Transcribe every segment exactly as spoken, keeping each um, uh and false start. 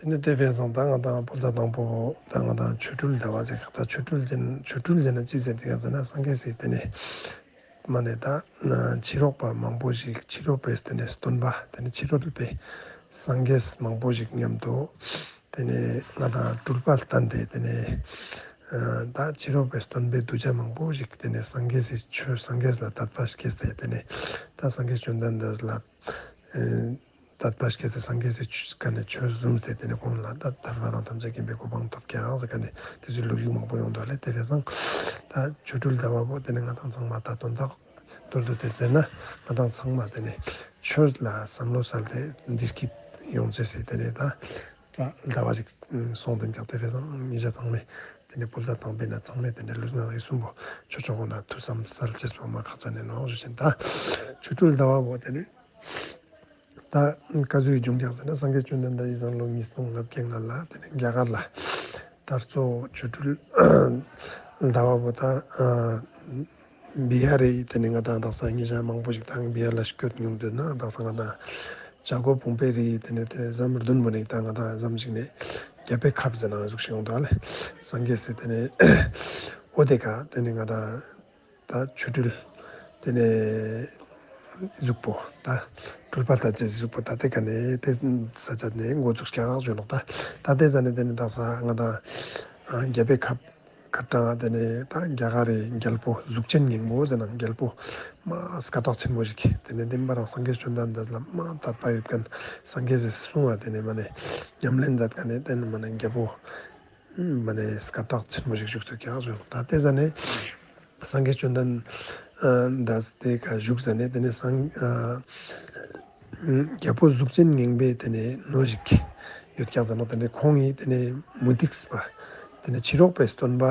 ཏེ་ནེ་ཏེ་བས་སང་ད་ང་དང་བོད་ཟླ་དང་པོ་ད་ང་དང་ཆོ་འཕྲུལ་ཟླ་བ་ཅིག་ད་ཆོ་འཕྲུལ་ཟེར་ན་ཆོ་འཕྲུལ་ཟེར་ན་ཅི་ཟེར་ཏེ་ཡ་ཟེར་ན་སངས་རྒྱས་སི་ཏེ་ནེ་མ་ནེ་ད་ཕྱི་རོལ་པ་མང་པོ་ཞིག་ཕྱི་རོལ་པའི་ཏེ་ནེ་སྟོན་པ་ཏེ་ནེ་ཕྱི་རོལ་པའི་སངས་རྒྱས་མང་པོ་ཞིག་མཉམ་དུ་ཏེ་ནེ་ང་དང་སྤྲུལ་པ་བསྟན་ཏེ་ཏེ་ནེ་ད་ཕྱི་རོལ་པའི་སྟོན་པའི་གདུལ་བྱ་མང་པོ་ཞིག་ཏེ་ནེ་སངས་རྒྱས་སི་ཆོས་སངས་རྒྱས་ལ་དད་པ་སྐྱེས་ཏེ་ཏེ་ནེ་ད་སངས་རྒྱས་བཅོམ་ལྡན་འདས་ལ་དད་པ་སྐྱེས་ཏེ་སངས་རྒྱས་སི་ཆོས་ཀ་ནེ་ཆོས་བཟུང་སྟེ་ཏེ་ནེ་ཁོང་ལ་ད་ཐར་པ་དང་ཐམས་ཅད་མཁྱེན་པའི་གོ་འཕང་ཐོབ་ཀྱག་ཟེར་ཁན་ནི་ཏེ་ཚོའི་ལོ་རྒྱུས་མང་པོ་ཡོང་དུག་ལེ། ཏེ་བས་སང་ད་ཆོ་འཕྲུལ་ཟླ་བ་པོ་ཏེ་ནེ་ང་དང་ཚང་མ་ད་དོན་དག་མདོར་བསྡུས་ཏེ་ཟེར་ན་ང་དང་ཚང་མ་ཏེ་ནེ་ཆོས་ལ་བསམ་བློ་སལ་ཏེ་བདེ་སྐྱིད་ཡོང་ཅེས་སི་ཏེ་ནེ་ད་ད་ཟླ་བ་ཞིག་སོང་སྟེ་ཀྱག། ཏེ་བས་སང་ཉེ་ཞ་ཚང་མས་ཏེ་ནེ་བོད་ཟླ་དང་པོའི་ནང་ཚང་མས་ཏེ་ནེ་ལུས་ངག་ཡིད་གསུམ་པོ་ཆོས་ཕྱོགས་ཀུན་ན་ཐུགས་བསམ་སལ་ཅེས་པོ་མ་ཁག་ཅན་ནི་ནོག་ཞུ་ཅེས་ད་ཆོ་འཕྲུལ་ཟླ་བ་པོ་ཏེ་ནེ་ད་ག་ཟུག་གི་བྱུང་ཀྱག་ཟེར་ན་སངས་རྒྱས་བཅོམ་ལྡན་འདས་ཡིད་བཟང་ལོ་ཉིས་སྟོང་ལྔ་བརྒྱ་ལྔ་ལ་ཏེ་ནེ་རྒྱ་གར་ལ་ད་གཙོ་བོ་ཆོ་འཕྲུལ་ཟླ་བ་པོ་ད་བི་ཧར་རི་ཏེ་ནེ་ང་དང་དག་ས་ཉེ་ཞ་མང་པོ་ཞིག་ད་བི་ཧར་ལ་སྐྱོད་མྱོང་དུག་ན་དག་ས་ང་དང་བྱ་རྒོད་ཕུང་པོའི་རི་ཏེ་ནེ་ཏེ་ཟམ་རྡུན་པོ་ནེ་ད་ང་དང་ཟམ་ཞིག་ནེ་རྒྱལ་པོའི་ཁབ་ཟེར་ན་ཟུག་ཞིག་ཡོང་དུག་ལེ། སངས་རྒྱས་སི་ཏེ་ནེ་འོ་ཏེ་ཀ་ཏེ་ནེ་ང་དང་ད་ཆོ་འཕྲུལ་ཏེ་ནེ་གཟུགས་པོ་ད་སྤྲུལ་པ་ལྟ་ཅེས་གཟུགས་པོ་ད་ཏེ་ཀ་ནེ་ཏེ་ས་ཆ་ནེ་འགོ་ཚུགས་ཀྱག་ཞུ་ནོག། ད་ད་ཏེ་ས་ནེ་ཏེ་ནེ་དག་ས་ང་དང་རྒྱལ་པོའི་ཁབ་ཁ་ཏང་ཏེ་ནེ་ད་རྒྱ་གར་རི་རྒྱལ་པོ་གཟུགས་ཅན་སྙིང་པོ་ཟེར་ན་རྒྱལ་པོ་མ་སྐད་གྲགས་ཆེན་མོ་ཞིག་ཏེ་ནེ་བདེན་པ་རང་སངས་རྒྱས་བཅོམ་ལྡན་འདས་ལ་མ་དད་པ་ཡོད་ཁན་སངས་རྒྱས་སི་གསུང་བ་ཏེ་ནེ་མ་ནེ་ཉམས་ལེན་མཛད་ཁན་ནི་ཏེ་ནེ་མ་ནེ་རྒྱལ་པོ་མ་ནེ་སྐད་གྲགས་ཆེན་མོ་ཞིག་བཞུགས་སུག་ཀྱག་ཞུ་ནོག། ད་ཏེ་ས་ནེ་སངས་རྒྱས་བཅོམ་ལྡན་འདས་ཏེ་ཀ་བཞུགས་ས་ནེ་ཏེ་ནེ་སངས་རྒྱལ་པོ་གཟུགས་ཅན་སྙིང་པོའི་ཏེ་ནེ་ནོ་ཞིག་ཡོད་ཀྱག་ཟེར་ནོག། ཏེ་ནེ་ཁོང་ངི་ཏེ་ནེ་མུ་སྟེགས་པ་ཏེ་ནེ་ཕྱི་རོལ་པའི་སྟོན་པ་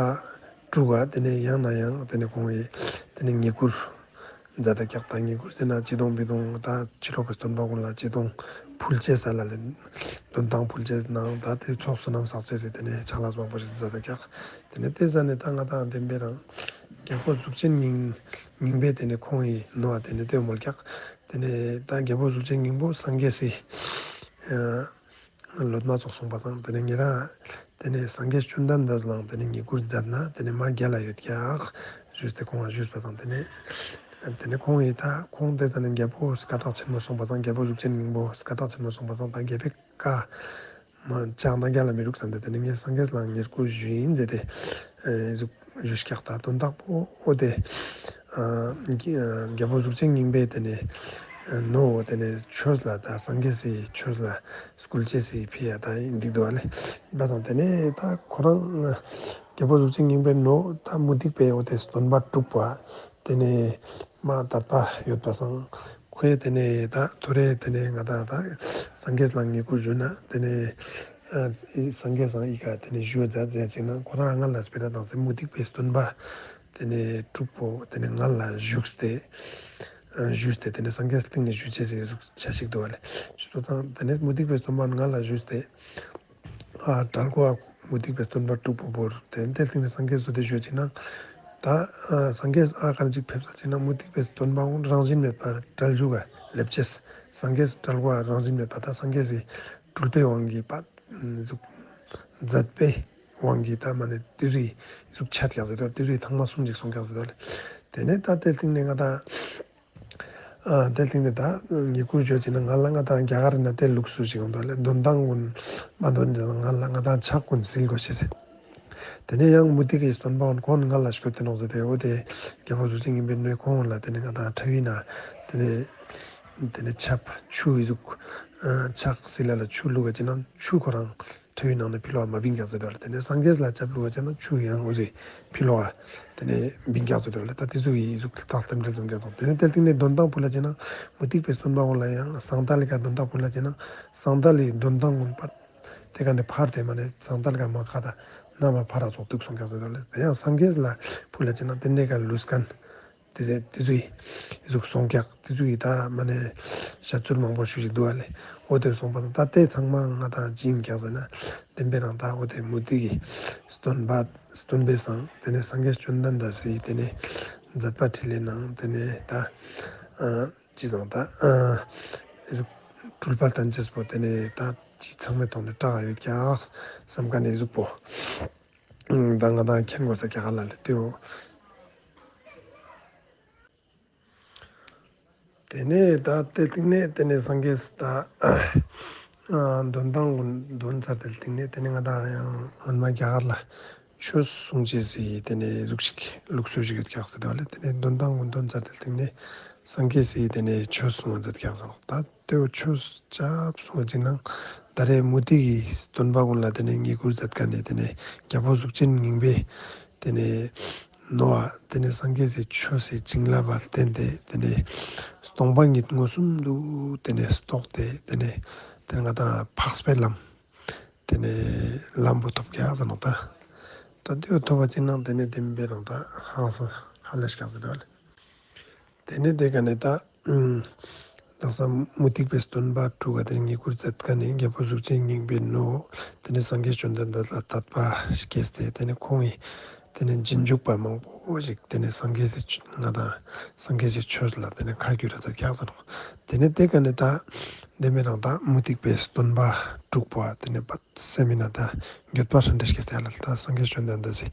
དྲུག་ག་ཏེ་ནེ་ཡང་ན་ཡང་ཏེ་ནེ་ཁོང་ངི་ཏེ་ནེ་བསྙེན་བཀུར་མཛད་ད་ཀྱག། ད་བསྙེན་བཀུར་ཟེར་ན་ཅི་དོང་བི་དོང་ད་ཕྱི་རོལ་པའི་སྟོན་པ་ཀུན་ལ་ཅི་དོང་ཕུལ་ཅེས་ས་ལ་ལེ་དོན་ཏང་ཕུལ་ཅེས་ནང་ད་ཏེ་ཚོགས་བསོད་ནམས་བསགས་ཅེས་སི་ཏེ་ནེ་ཕྱག་ལས་མང་པོ་ཞིག་མཛད་ད་ཀྱག། ཏེ་ནེ་ཏེ་ས་ནེ་ད་ང་དང་བདེན་པ་རང་རྒྱལ་པོ་གཟུགས་ཅན་སྙིང་སྙིང་པོའི་ཏེ་ནེ་ཁོང་ངི་ནོ་བ་ཏེ་ནེ་ཏེ་མོལ་ཀྱག། ཏེ་ནེ་ད་རྒྱལ་པོ་གཟུགས་ཅན་སྙིང་པོ་སངས་རྒྱས་སི་ལོབ་མ་ཙོགས་སོང་པ་སང་ཏེ་ནེ་ཉེ་རང་ཏེ་ནེ་སངས་རྒྱས་བཅོམ་ལྡན་འདས་ལའང་ཏེ་ནེ་བསྙེན་བཀུར་མཛད་ན་ཏེ་ནེ་མ་རྒྱལ་ལ་ཡོད་ཀྱག་ཞུས་ཏེ་ཁོང་ང་ཞུས་པ་སང་ཏེ་ནེ་ཏེ་ནེ་ཁོང་ངི་ད་ཁོང་ཏེ་ས་ནེ་རྒྱལ་པོ་སྐད་གྲགས་ཆེན་མོ་སོང་པ་སང་རྒྱལ་པོ་གཟུགས་ཅན་སྙིང་པོ་སྐད་གྲགས་ཆེན་མོ་སོང་པ་སང་ད་རྒྱལ་པོའི་བཀའ་མ་བཅག་ན་རྒྱལ་ལ་མི་རུག་བསམ་སྟེ་ཏེ་ནེ་ངས་སངས་རྒྱས་ལ་བསྙེན་བཀུར་ཞུ་ཡིན་ཟེར་ཏེ་ཨེ་ཟུག་ཞུས་ཀྱག། ད་དོན་དག་པོ་འོ་ཏེ་ཨ་རྒྱལ་པོ་གཟུགས་ཅན་སྙིང་པོའི་ཏེ་ནེ་ནོ་འོ་ཏེ་ནེ་ཆོས་ལ་ད་སངས་རྒྱས་སི་ཆོས་ལ་སྐུལ་ཅེས་སི་ཕི་ཡ་ད་ཡིན་འདུག་པ་ལེ། ཡིན་པ་སང་ཏེ་ནེ་ད་ཁོ་རང་རྒྱལ་པོ་གཟུགས་ཅན་སྙིང་པོའི་ནོ་ད་མུ་སྟེགས་པའི་འོ་ཏེ་སྟོན་པ་དྲུག་པོ་ཏེ་ནེ་མ་དད་པ་ཡོད་པ་སང་ཁོས་ཏེ་ནེ་ད་ཐོ་རེ་ཏེ་ནེ་ང་དང་ད་སངས་རྒྱས་ལ་བསྙེན་བཀུར་ཞུ་ན་ཏེ་ནེ་ཨ་སངས་རྒྱས་སང་ཨི་ཀ་ཏེ་ནེ་ཞུ་མཛད་མཛད་ཅིག་ན་ཁོ་རང་ང་ལ་སྤེ་ར་བཏང་སྟེ་མུ་སྟེགས་པའི་སྟོན་པ་ཏེ་ནེ་དྲུག་པོ་ཏེ་ནེ་ང་ལ་བཞུགས་ཏེ་ཨ་ཞུས་ཏེ་ཏེ་ནེ་སངས་རྒྱས་སྟེང་ནེ་ཞུ་ཅེས་སི་ཆ་ཞིག་འདུག་པ་ལེ། ཞུས་པ་སང་ཏེ་ནེ་མུ་སྟེགས་པའི་སྟོན་པ་ང་ལ་བཞུགས་ཏེ་ཨ་གྲལ་གོ་མུ་སྟེགས་པའི་སྟོན་པ་དྲུག་པོ་བོར་ཏེ་ཏེ་སྟེང་ནེ་སངས་རྒྱས་སུ་ཏེ་ཞུ་ཅིག་ན་ད་ཨ་སངས་རྒྱས་ཨ་ག་ནེ་ཅིག་ཕེབས་ས་ཅིག་ན་མུ་སྟེགས་པའི་སྟོན་པ་ཀུན་རང་བཞིན་མེད་པར་གྲལ་མཇུག་ག་ལེབ་ཅེས། སངས་རྒྱས་གྲལ་གོ་རང་བཞིན་མེད་པ་ད་སངས་རྒྱས་སི་སྤྲུལ་པའི་དབང་གིས་པ་ཟུག་མཛད་པའི་དབང་གིས་ད་མ་ནེ་ཏེ་ཟུག་ཟུག་ཆད་ཀྱག་ཟེར་དོ། ཏེ་ཟུག་ཐེངས་མ་གསུམ་ཅིག་སོང་ཀྱག་ཟེར་དོ་ལེ། ཏེ་ནེ་ད་ཏེ་སྟེང་ནེ་ང་དང་ཨ་ཏེ་སྟེང་ནེ་ད་བསྙེན་བཀུར་ཞུ་ཅིག་ན་ང་ལ་ང་དང་རྒྱ་གར་ན་ཏེ་ལུགས་སྲོལ་ཞིག་ཡོང་དུག་ལེ། དོན་ཏང་ཀུན་མ་དོན་ཏེ་ང་ལ་ང་དང་ཕྱག་ཀུན་སིལ་དགོས་ཤེས་ཟེར། ཏེ་ནེ་ཡང་མུ་སྟེགས་ཀྱི་སྟོན་པ་ཀུན་ཁོང་ང་ལ་སྐྱོད་དེ་ནོག་ཟེར་ཏེ་འོ་ཏེ་རྒྱལ་པོ་གཟུགས་ཅན་སྙིང་པོའི་ནོ་ཁོང་ལ་ཏེ་ནེ་ང་དང་ཁྲ་བི་ན་ཏེ་ནེ་ཏེ་ནེ་ཆབ་ཆུ་ཨི་ཟུག་ཨ་ཕྱག་སིལ་ལ་ལ་ཆུ་བླུག་ག་ཅིག་ན་ཆུ་ཁོ་རང་ཁྲ་བི་ནང་ནེ་ཕི་ལོག་ག་མ་བིང་ཀྱག་ཟེར་དོ་ལེ། ཏེ་ནེ་སངས་རྒྱས་ལ་ཆབ་བླུག་ག་ཅིག་ན་ཆུ་ཡང་འོ་ཟེ་ཕི་ལོག་ག་ཏེ་ནེ་བིང་ཀྱག་ཟེར་དོ་ལེ། ད་ཏེ་ཟུག་ཨི་ཟུག་ཐག་ལྟ་འདྲེ་ལྟུང་ཀྱག་དང་ཏེ་ནེ་ཏེ་སྟེང་ནེ་དོན་ཏང་ཕུལ་ལ་ཅིག་ན་མུ་སྟེགས་པའི་སྟོན་པ་ཀུན་ལ་ཡང་སང་ཏ་ལི་ཀ་དོན་ཏང་ཕུལ་ལ་ཅིག་ན་སང་ཏ་ལི་དོན་ཏང་ཀུན་པ་ཏེ་ཀ་ནེ་ཕར་ཏེ་མ་ནེ་སང་ཏ་ལི་ཀ་མ་ཁ་ད་ན་མ་ཕར་ར་ཙོགས་དུག་སོང་ཀྱག་ཟེར་དོ་ལེ། ཏེ་ཡང་སངས་རྒྱས་ལ་ཕུལ་ལ་ཅིག་ན་ཏེ་ནེ་ཀ་ལུས་ཁན་ཏེ་ཟུག་ཏེ་ཟུག་ཨི་ཟུག་སོང་ཀྱག། ཏེ་ཟུག་ཨི་ད་མ་ནེ་བཤད་ཚུལ་མང་པོ་ཞུ་ཞིག་འདུག་པ་ལེ། འོ་ཏེ་སོང་པ་དང་ད་ཏེ་ཚང་མ་ང་དང་ཅི་ཡིན་ཀྱག་ཟེར་ན་བདེན་པའི་རང་ད་འོ་ཏེ་མུ་སྟེགས་ཀྱི་སྟོན་པ་སྟོན་པའི་སང་ཏེ་ནེ་སངས་རྒྱས་བཅོམ་ལྡན་འདས་སི་ཏེ་ནེ་མཛད་པ་འཕྲིན་ལས་ནང་ཏེ་ནེ་ད་ཨ་ཅི་ཟེར་ད་ཨ་སྤྲུལ་པ་བསྟན་ཅེས་པོ་ཏེ་ནེ་ད་ ཅི་ཚང་མའི་ཐོག་ནས་དྲག་ཡོད་ཀྱག་བསམ་མཁན་ནི་གཟུགས་པོ། ད་ང་དང་མཁྱེན་དགོས་ས་ཀྱག་ལ་ལེ་ཏེའོ། ཏེ་ནེ་ད་ཏེ་སྟིང་ནེ་ཏེ་ནེ་སངས་རྒྱས་ད་ཨ་འདོན་ཐང་གུན་འདོན་ཚར་ཏེ་སྟིང་ནེ་ཏེ་ནེ་ང་དང་ཡང་སྔོན་མ་རྒྱ་གར་ལ་ཆོས་གསུང་ཅེས་སི་ཏེ་ནེ་ལུགས་ཤིག་ལུགས་སྲོལ་ཞིག་ཡོད་ཀྱག་ཟེར་དོ་ལེ། ཏེ་ནེ་འདོན་ཐང་གུན་འདོན་ཚར་ཏེ་སྟིང་ནེ་སངས་རྒྱས་སི་ཏེ་ནེ་ཆོས་གསུང་བ་མཛད་ཀྱག་ཟེར་ནོག། ད་ཏེའོ་ཆོས་ཅབ་གསུང་བ་ཅིག་ནང་ད་རེས་མུ་སྟེགས་ཀྱི་སྟོན་པ་གུན་ལ་ཏེ་ནེ་བསྙེན་བཀུར་མཛད་མཁན་ནི་ཏེ་ནེ་རྒྱལ་པོ་གཟུགས་ཅན་སྙིང་པོའི་ཏེ་ནེ་ནོ་བ་ཏེ་ནེ་སངས་རྒྱས་སི་ཆོས་སི་བྱིན་རླབས་པ་བརྟེན་ཏེ་ཏེ་ནེ་སྟོང་པ་ཉིད་མངོན་སུམ་དུ་ཏེ་ནེ་རྟོགས་ཏེ་ཏེ་ནེ་ཏེ་ནེ་ང་དང་འཕགས་པའི་ལམ་ཏེ་ནེ་ལམ་པོ་ཐོབ་ཀྱག་ཟེར་ནོག། ད་ད་ཏེའོ་ཐོབ་པ་ཅིག་ནང་ཏེ་ནེ་ཏེ་མི་བེ་རང་ད་ཧང་སང་ཧ་ལས་ཀྱག་ཟེར་དོ་ལེ། ཏེ་ནེ་ཏེ་ཀ་ནེ་ད་ཨུམ་དག་ས་མུ་སྟེགས་པའི་སྟོན་པ་དྲུག་ག་ཏེ་ནེ་བསྙེན་བཀུར་མཛད་མཁན་ནི་རྒྱལ་པོ་གཟུགས་ཅན་སྙིང་པོའི་ནོ་ཏེ་ནེ་སངས་རྒྱས་བཅོམ་ལྡན་འདས་ལ་དད་པ་སྐྱེས་ཏེ་ཏེ་ནེ་ཁོང་གི་ཏེ་ནེ་རྗེས་འཇུག་པ་མང་པོ་ཞིག་ཏེ་ནེ་སངས་རྒྱས་སི་ང་དང་སངས་རྒྱས་སི་ཆོས་ལ་ཏེ་ནེ་ཁ་བསྒྱུར་ར་མཛད་ཀྱག་ཟེར་ནོག། ཏེ་ནེ་ཏེ་ཀ་ནེ་ད་ཏེ་མི་རང་ད་མུ་སྟེགས་པའི་སྟོན་པ་དྲུག་པོ་ཏེ་ནེ་པད་སེམས་མི་ནང་ད་འགྱོད་པ་ཧྲན་ཏེ་སྐྱེས་ཏེ་ཧ་ལ་ལེ། ད་སངས་རྒྱས་བཅོམ་ལྡན་འདས་སི་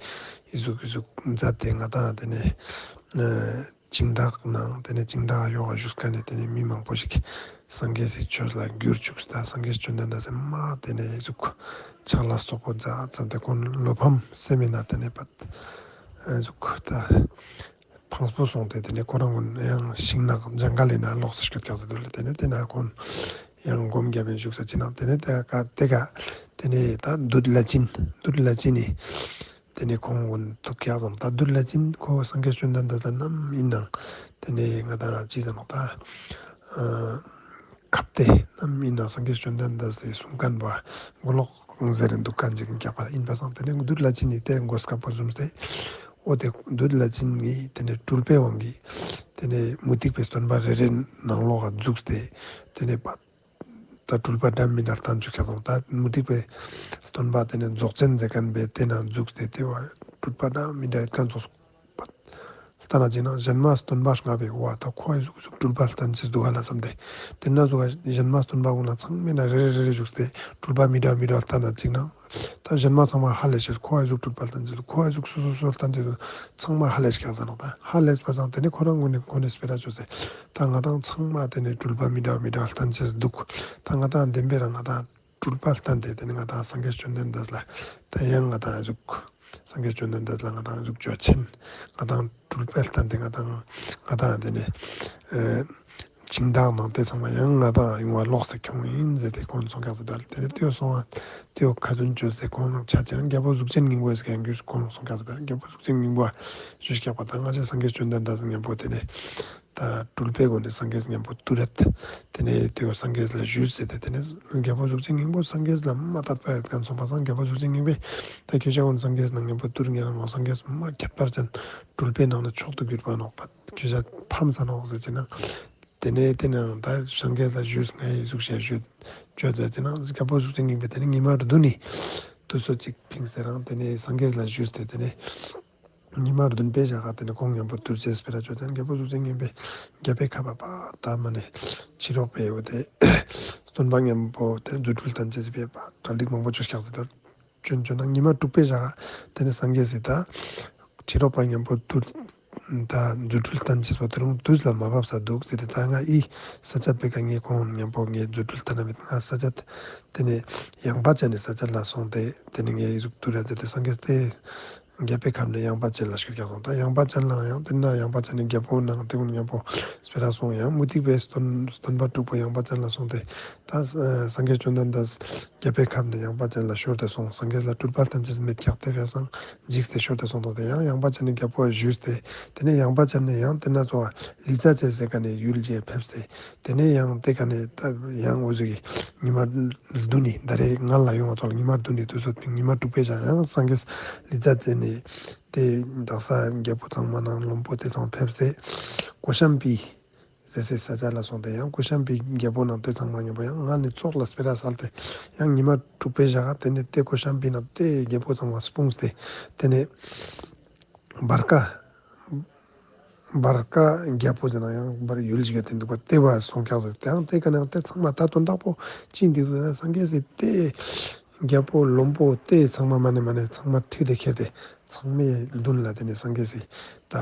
ཨི་ཟུག་ཨི་ཟུག་མཛད་དེ་ང་དང་ཏེ་ནེ་ཨ་སྦྱིན་བདག་ནང་ཏེ་ནེ་སྦྱིན་བདག་གཡོག་ག་ཞུགས་མཁན་ནི་ཏེ་ནེ་མི་མང་པོ་ཞིག་སངས་རྒྱས་སི་ཆོས་ལ་བསྒྱུར་བཅུག་ད་སངས་རྒྱས་བཅོམ་ལྡན་འདས་སི་མ་ཏེ་ནེ་ཨི་ཟུག་ཕྱག་ལས་རྩོག་པོ་མཛད་ཙམ་ཏེ་ཁོང་བློ་ཕམ་སེམས་མི་ནང་ཏེ་ནེ་པད་ཨི་ཟུག་ད་ཕངས་པོ་སོང་སྟེ་ཏེ་ནེ་ཁོ་རང་གུན་ཡང་ཤིང་ནགས་ལྗང་ག་ལི་ནང་ལོགས་སེ་སྐྱོད་ཀྱག་ཟེར་དོ་ལེ། ཏེ་ནེ་ཏེ་ནེ་ཁོང་ཡང་སྒོམ་རྒྱབ་པིན་བཞུགས་ས་ཅིག་ནང་ཏེ་ནེ་ཏེ་ཀ་ཏེ་ཀ་ཏེ་ནེ་ད་བདུད་ལྷས་བྱིན་བདུད་ལྷས་བྱིན་ནི་ཏེ་ནེ་ཁོང་གུན་ཐུག་ཀྱག་ཟེར་ནོག། ད་བདུད་ལྷས་བྱིན་ཁོ་སངས་རྒྱས་བཅོམ་ལྡན་འདས་ལ་ནམ་ཨིན་ནང་ཏེ་ནེ་ང་དང་ཅི་ཟེར་ནོག་ད་ཨ་ཁ་བརྡ་ནམ་ཨིན་ནང་སངས་རྒྱས་བཅོམ་ལྡན་འདས་སི་གསུང་མཁན་པོ་མགོ་ལོག་ཟེར་རིན་འདུག་མཁན་ཅིག་ཨིན་ཀྱག་པ་ཨིན་པ་སང་ཏེ་ནེ་བདུད་ལྷས་བྱིན་ནི་ཏེ་མགོ་སྐམ་པོ་ཟུམ་སྟེ་འོ་ཏེ་བདུད་ལྷས་བྱིན་ནི་ཏེ་ནེ་སྤྲུལ་པའི་དབང་གིས་ཏེ་ནེ་མུ་སྟེགས་པའི་སྟོན་པ་རེ་རེ་ནང་ལོགས་ཀ་འཛུལ་ཏེ་ཏེ་ནེ་པད་ད་སྤྲུལ་པ་འདྲ་མི་འདྲ་སྟན་བཅུག་ཀྱག་ཟེར་ནོག། ད་མུ་སྟེགས་པའི་སྟོན་པ་ཏེ་ནེ་རྫོགས་ཆེན་ཟེར་མཁན་པོའི་ཏེ་ནང་འཛུལ་ཏེ་ཏེ་བོ་སྤྲུལ་པ་འདྲ་མི་འདྲ་ཡོད་མཁན་ཙོགས་སོང་པ། ལྟ་ན་ཅིག་ནང་གཞན་མ་སྟོན་པ་ལྔ་པོའི་འོ་ད་ཁོ་ཨི་ཟུག་ཨི་ཟུག་སྤྲུལ་པ་སྟན་ཅེས་འདུག་ག་ལ་བསམ་སྟེ་ཏེ་ནེ་ཟུག་ག་གཞན་མ་སྟོན་པ་གུན་ལ་ཚང་མའི་ནང་རེ་རེ་རེ་རེ་བཞུགས་ཏེ་སྤྲུལ་པ་མི་འདྲ་མི་འདྲ་ལྟ་ན་ཅིག་ནང་ད་གཞན་མ་ཚང་མ་ཧ་ལས་ཤེས། ཁོ་ཨི་ཟུག་སྤྲུལ་པ་སྟན་ཅེས་འདུག། ཁོ་ཨི་ཟུག་སོ་སོ་སོ་སྟན་ཅེས་འདུག། ཚང་མ་ཧ་ལས་ཀྱག་ཟེར་ནོག། ད་ཧ་ལས་པ་སང་ཏེ་ནེ་ཁོ་རང་གུན་ནི་ཁོ་ནི་སྤེ་ར་ཅོས་ཏེ་ད་ང་དང་ཚང་མ་ཏེ་ནེ་སྤྲུལ་པ་མི་འདྲ་མི་འདྲ་སྟན་ཅེས་འདུག། ད་ང་དང་བདེན་པའི་རང་ང་དང་སྤྲུལ་པ་སྟན་ཏེ་ཏེ་ནེ་ང་དང་སངས་རྒྱས་བཅོམ་ལྡན་འདས་ལ་ད་ཡང་ང་དང་ཨི་ཟུག་སངས་རྒྱས་བཅོམ་ལྡན་འདས་ལ་ང་དང་ཨི་ཟུག་ཅོ་ཆེན་ང་དང་སྤྲུལ་པ་སྟན་ཏེ་ང་དང་ང་དང་ཏེ་ནེ་ཨ་སྦྱིན་བདག་ནང་ཏེ་ཚང་མ་ཡང་ང་དང་ཡོང་བ་ལོགས་སེ་ཁྱོང་ཨིན་ཟེར་ཏེ་ཁོང་གསུང་ཀྱག་ཟེར་དོ་ལེ། ཏེ་ནེ་ཏེའོ་སོང་བ་ཏེའོ་ཁ་འདོན་ཅོས་ཏེ་ཁོང་ཆ་ཅེས་ན་རྒྱལ་པོ་གཟུགས་ཅན་སྙིང་པོ་ཟེར་མཁན་གུན་ཁོང་གསུང་ཀྱག་ཟེར་དོ་ལེ། རྒྱལ་པོ་གཟུགས་ཅན་སྙིང་པོ་ཞུས་ཀྱག་པ་ད་ང་ཅག་སངས་རྒྱས་བཅོམ་ལྡན་འདས་སི་མཉམ་པོ་ཏེ་ནེ་ད་སྤྲུལ་པའི་སྒོ་ནས་སངས་རྒྱས་སི་མཉམ་པོ་ཏུར་ཡོད། ཏེ་ནེ་ཏེའོ་སངས་རྒྱས་ལ་ཞུས་ཟེར་ཏེ་ཏེ་ནེ་རྒྱལ་པོ་གཟུགས་ཅན་སྙིང་པོ་སངས་རྒྱས་ལ་མ་དད་པ་ཡོད་མཁན་སོང་པ་སང་རྒྱལ་པོ་གཟུགས་ཅན་སྙིང་པོས་ད་ཁྱོད་ཅག་གུན་སངས་རྒྱས་ནང་མཉམ་པོ་ཏུར་ཉེ་རང་ནོག། སངས་རྒྱས་མ་ཁྱད་པར་ཅན་སྤྲུལ་པའི་ནང་ནེ་མཆོག་ཏུ་གྱུར་པ་ནོག་པ། ཁྱོད་ཅག་ཕམ་ས་ནོག་ཟེར་ཅེ་ན། ཏེ་ནེ་ཏེ་ནེ་ད་སངས་རྒྱས་ལ་ཞུས་ང་ཨི་ཟུག་ཞིག་ཞུ་ཅོ་ཟེར་ཅེ་ན་རྒྱལ་པོ་གཟུགས་ཅན་སྙིང་པོས་ཏེ་ནེ་ཉི་མ་བདུན་ནི་དུས་ཚོད་ཅིག་ཕིངས་ཏེ་རང་ཏེ་ནེ་སངས་རྒྱས་ལ་ཞུས་ཏེ་ཏེ་ནེ་ཉི་མ་བདུན་པའི་ཞག་ག་ཏེ་ནེ་ཁོང་མཉམ་པོ་ཏུར་ཅེས་སྤེ་ར་ཅོ་ཅེན་རྒྱལ་པོ་གཟུགས་ཅན་སྙིང་པོས་རྒྱལ་པོའི་ཁབ་པ་པ་ད་མ་ནེ་ཕྱི་རོལ་པའི་འོ་ཏེ་སྟོན་པ་མཉམ་པོ་ཏེ་རྫུ་འཕྲུལ་སྟན་ཅེས་སི་ཕིའ་པ་གྲ་སྒྲིག་མང་པོ་ཅོས་ཀྱག་ཟེར་དོ། ཅོན་ཅོན་ན་ཉི་མ་དྲུག་པའི་ཞག་ག་ཏེ་ནེ་སངས་རྒྱས་སི་ད་ཕྱི་རོལ་པ་མཉམ་པོ་ཏུར་ད་རྫུ་འཕྲུལ་སྟན་ཅེས་པོ་ཏེ་རུང་དུས་ལ་མ་བབས་ས་འདུག་ཟེར་ཏེ་ད་ང་ཨི་ས་ཆ་པེ་ཀ་ངས་ཁོང་མཉམ་པོ་ངས་རྫུ་འཕྲུལ་སྟན་ན་མེད། ང་ས་ཆ་ཏེ་ནེ་ཡངས་པ་ཅན་ནི་ས་ཆ་ལ་སོང་སྟེ་ཏེ་ནེ་ངས་ཨི་ཟུག་ཏུར་ཡ་ཟེར་ཏེ་སངས་རྒྱས་ཏེ་རྒྱལ་པོའི་ཁབ་ནེ་ཡངས་པ་ཅན་ལ་སྐྱོད་ཀྱག་སོང་། ད་ཡངས་པ་ཅན་ལ་ཡང་ཏེ་ན་ཡངས་པ་ཅན་ནི་རྒྱལ་པོ་ནང་ཏེ་གུན་མཉམ་པོ་སྤེ་ར་སོང་། ཡང་མུ་སྟེགས་པའི་སྟོན་སྟོན་པ་དྲུག་པོ་ཡངས་པ་ཅན་ལ་སོང་སྟེ་ད་སངས་རྒྱས་བཅོམ་ལྡན་འདས་རྒྱལ་པོའི་ཁབ་ནེ་ཡངས་པ་ཅན་ལ་ཤོར་ཏེ་སོང་། སངས་རྒྱས་ལ་སྤྲུལ་པ་སྟན་ཅེས་མེད་ཀྱག་ཏེ་བས་སང་འཇིགས་ཏེ་ཤོར་ཏེ་སོང་དོག་སྟེ་ཡང་ཡངས་པ་ཅན་ནི་རྒྱལ་པོ་ཞུས་ཏེ་ཏེ་ནེ་ཡངས་པ་ཅན་ནི་ཡང་ཏེ་ན་ཚོ་ལི་ཙ་ཅན་ཟེར་མཁན་ནི་ཡུལ་ཅིག་ཕེབས་ཏེ་ཏེ་ནེ་ཡང་ཏེ་ཀ་ནེ་ད་ཡང་འོ་ཟུག་གི་ཉི་མ་བདུན་ནི་ད་རེས་ང་ལ་ཡོང་བ་ཚོ་ལ་ཉི་མ་བདུན་ནི་དུས་ཚོད་ཉི་མ་དྲུག་པའི་ཞག་ཡང་སངས་རྒྱས་ལི་ཙ་ཅན་ནི་ཏེ་དག་ས་རྒྱལ་པོ་ཚང་མ་ནང་བློན་པོ་ཏེ་ཚང་ཕེབས་ཏེ་ཀོ་ཤམ་བི་ཟེར་སའི་ས་ཆ་ལ་སོང་སྟེ་ཡང་ཀོ་ཤམ་བི་རྒྱལ་པོ་ནང་ཏེ་ཚང་མ་མཉམ་པོ་ཡང་ང་ནི་ཙོགས་ལ་སྤེ་ར་སལ་ཏེ་ཡང་ཉི་མ་དྲུག་པའི་ཞག་ག་ཏེ་ནེ་ཏེ་ཀོ་ཤམ་བི་ནང་ཏེ་རྒྱལ་པོ་ཚང་མ་སྤུངས་ཏེ་ཏེ་ནེ་བར་ཀ་ བར་ཀ་རྒྱལ་པོ་ཟེར་ན་ཡང་བར་ཡུལ་ཞིག་ཡོད་དེ་འདུག་པ། དེ་བ་སོང་ཀྱག་ཟེར། དེའང་དེ་ཀ་ནས་དེ་ཚང་མ་ད་དོན་དག་པོ་ཅི་འདུག་ཟེར་ན། སངས་རྒྱས་སི་དེ་རྒྱལ་པོ་བློན་པོ་དེ་ཚང་མ་མ་ནེ་མ་ནེ་ཚང་མ་ཁྲིད་དེ་ཁྱེར་ཏེ་ཚང་མའི་མདུན་ལ་དེ་ནས་སངས་རྒྱས་སི་ད་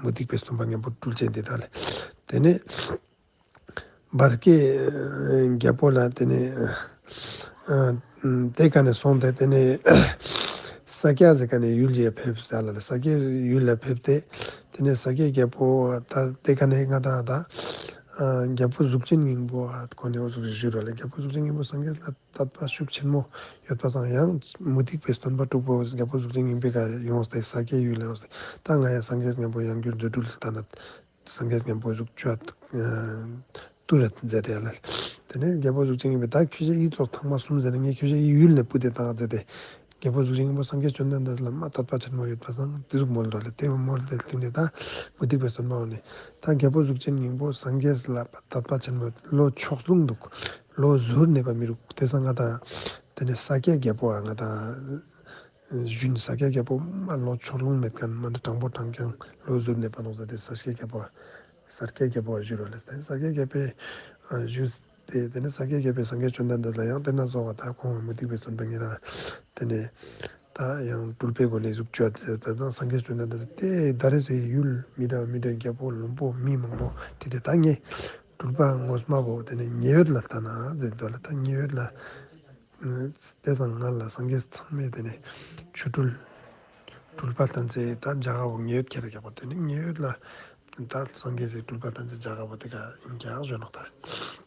མུ་སྟེགས་པའི་སྟོན་པ་མཉམ་པོ་སྤྲུལ་ཅན་དེ་ད་ལེ། དེ་ནས་བར་ཀའི་རྒྱལ་པོ་ལ་དེ་ནས་ཨ་དེ་ཀ་ནས་སོང་སྟེ་དེ་ནས་ས་སྐྱ་ཟེར་ཀ་ནས་ཡུལ་ལ་ཕེབས་ས་ལ་ལེ། ས་སྐྱའི་ཡུལ་ལ་ཕེབས་ཏེ་དེ་ནས་ས་སྐྱའི་རྒྱལ་པོ་ད་དེ་ཀ་ནས་ང་དང་ད་ཨ་རྒྱལ་པོ་གཟུགས་ཅན་སྙིང་པོ་ཨ་ཁོ་ནས་འོ་ཟུག་ཞུ་རོ་ལེ། རྒྱལ་པོ་གཟུགས་ཅན་སྙིང་པོ་སངས་རྒྱས་ལ་དད་པ་ཤུགས་ཆེན་མོ་ཡོད་པ་སང་ཡང་མུ་སྟེགས་པའི་སྟོན་པ་དྲུག་པོ་རྒྱལ་པོ་གཟུགས་ཅན་སྙིང་པོའི་ཀ་ཡོངས་ཏེ་ས་སྐྱའི་ཡུལ་ལ་ཡོངས་ཏེ་ད་ང་ཡང་སངས་རྒྱས་མཉམ་པོ་ཡང་བསྐྱར་རྫུ་འཕྲུལ་ལྟ་ན། སངས་རྒྱས་མཉམ་པོ་གཟུགས་ཅོ་ཏུ་རེད་མཛད་དེ་ལ། དེ་ནས་རྒྱལ་པོ་གཟུགས་ཅན་སྙིང་པོས་ད་ཁྱོ་ཞའི་ཚོགས་ཐེངས་མ་གསུམ་ཟེར་ན་ངས་ཁྱོ་ཞའི་ཡུལ་ནས་སྤུད་དེ་བཏང་མཛད་དེ། རྒྱལ་པོ་གཟུགས་ཅན་སྙིང་པོ་སངས་རྒྱས་བཅོམ་ལྡན་འདས་ལ་མ་དད་པ་ཆེན་མོ་ཡོད་པ་སང་དེ་ཟུག་མོལ་འགྲོ་ལེ། དེ་མོལ་ཏེ་སྟིང་ནེ་ད་མུ་སྟེགས་པའི་སྟོན་པ་འོ་ནི་ད་རྒྱལ་པོ་གཟུགས་ཅན་སྙིང་པོ་སངས་རྒྱས་ལ་དད་པ་ཆེན་མོ་ལོ་ཕྱོགས་ལྷུང་འདུག། ལོ་ཟུར་གནས་པ་མི་རུག། དེ་སང་ང་དང་དེ་ནས་ས་སྐྱ་རྒྱལ་པོ་ཨ་ང་དང་ཞུན། ས་སྐྱ་རྒྱལ་པོ་མ་ལོ་ཕྱོགས་ལྷུང་མེད་མཁན་མ་ནི་དྲང་པོ་དྲང་རྐྱང་ལོ་ཟུར་གནས་པ་ནོག་ཟེར་ཏེ་ས་སྐྱ་རྒྱལ་པོ་ས་སྐྱ་རྒྱལ་པོ་ཞུ་རོ་ལེ། ས་སྐྱ་རྒྱལ་པོས་ཞུས་ཏེ་དེ་ནས་ས་སྐྱ་རྒྱལ་པོས་སངས་རྒྱས་བཅོམ་ལྡན་འདས་ལ་ཡང་དེ་ན་སོགས་པ་ད་ཁོང་མུ་སྟེགས་པའི་སྟོན་པ་ཉེ་རང་དེ་ནས་ད་ཡང་སྤྲུལ་པའི་སྒོ་ནས་གཟུགས་ཅོ་ཡ་དེ་ད་སངས་རྒྱས་བཅོམ་ལྡན་འདས་དེ་ད་རེས་སི་ཡུལ་མི་འདྲ་མི་འདྲ་རྒྱལ་པོ་བློན་པོ་མི་མང་པོ་དེ་དེ་ད་ངས་སྤྲུལ་པ་ངོ་མ་བོ་དེ་ནས་ཉེ་ཡོད་ལ་ལྟ་ན་ཟེར་དོ་ལ། ད་ཉེ་ཡོད་ལ་དེ་སང་ང་ལ་སངས་རྒྱས་ཚང་མས་དེ་ནས་ཆོ་འཕྲུལ་སྤྲུལ་པ་བསྟན་འཛིན་ད་རྒྱ་གར་བོ་ཉེ་ཡོད་ཁྱེར་རྒྱག་པ་དེ་ནས་ཉེ་ཡོད་ལ་ད་སངས་རྒྱས་སི་སྤྲུལ་པ་བསྟན་འཛིན་རྒྱ་གར་བོ་དེ་ཀ་ཡིན་ཀྱག་ཞུ་ནོག་ད།